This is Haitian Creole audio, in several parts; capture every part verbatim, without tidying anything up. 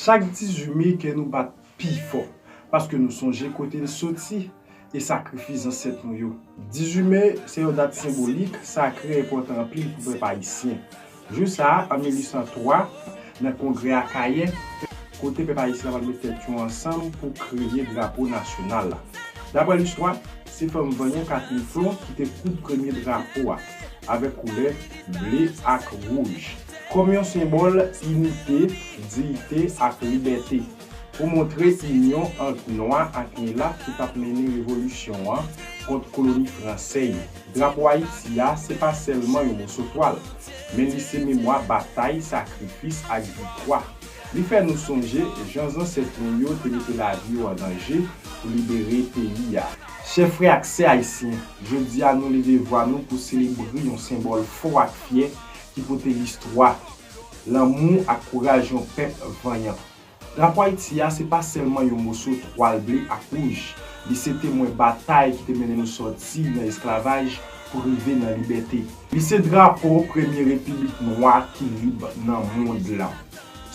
Chak dizuit me, kè nou bat pi fò, paske nou sonje kote n soti e sakrifis zansèt nou yo. Dizuit me se yon dat senbolik, sakre, enpòtan anpil pou pèp ayisyen. Jou sa a, an mil uit san twa, nan Kongrè Akayè, kote pèp ayisyen an pral met tèt yo ansanm pou kreye drapo nasyonal la. Daprè listwa, se fanm vanyan Catherine Flon ki te koud premye drapo a, avèk koulè ble ak wouj, kòm yon senbòl inite, diyite ak libète, pou montre inyon ant nwa ak milat ki t ap mennen revolisyon an kont koloni fransè yo. Drapo Ayiti a, se pa sèlman yon moso twal, men li se memwa batay, sakrifis ak viktwa. Li fè nou sonje jan zansèt nou yo te mete lavi yo an danje pou libere peyi a. Chè frè ak sè ayisyen, jodi a nou leve vwa nou pou selebre yon senbòl fò ak fyè ki pote listwa, lanmou ak kouraj yon pèp vanyan. Drapo Ayiti a, se pa sèlman yon moso twal ble ak wouj. Li se temwen batay ki te mennen nou sòti nan esklavaj pou rive nan libète. Li se drapo premye repiblik nwa ki lib nan mond lan.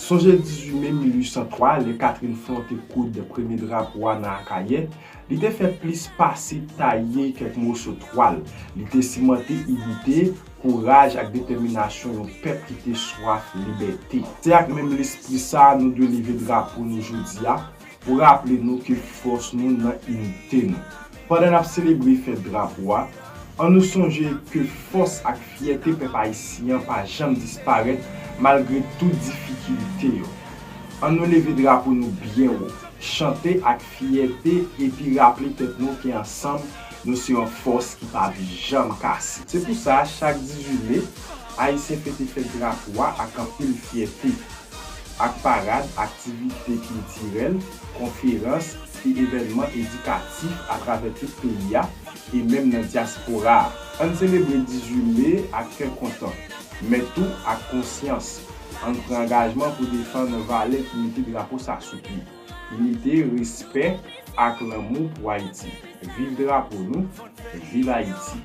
Sonje dizuit me mil uit san twa, lè Catherine Flon te koud premye drapo a nan Akayè, li te fè plis pase taye kèk moso twal. Li te simante inite, kouraj ak detèminasyon yon pèp ki te swaf libète. Se ak menm lespri sa a nou dwe leve drapo nou jodi a, pou raple nou ke fòs nou nan inite nou. Pandan n ap selebre fèt drapo a, ann nou sonje ke fòs ak fyète pèp ayisyen an pa janm disparèt malgre tout difikilte yo. Ann nou leve drapo nou byen wo, chante ak fyète epi raple tèt nou ke ansanm nou se yon fòs ki p ap janm kase. Se pou sa, chak dizuit me, Ayisyen fete fèt drapo a ak anpil fyète. Ak parad, aktivite kiltirèl, konferans e evènman edikatif atravè tout peyi a e menm nan dyaspora a. Ann selebre dizuit me ak kè kontan, men tou ak konsyans. Ann pran angajman pou defann valè ki mete drapo sa sou pye. Inite, respè ak lanmou pou Ayiti. Viv drapo nou, viv Ayiti!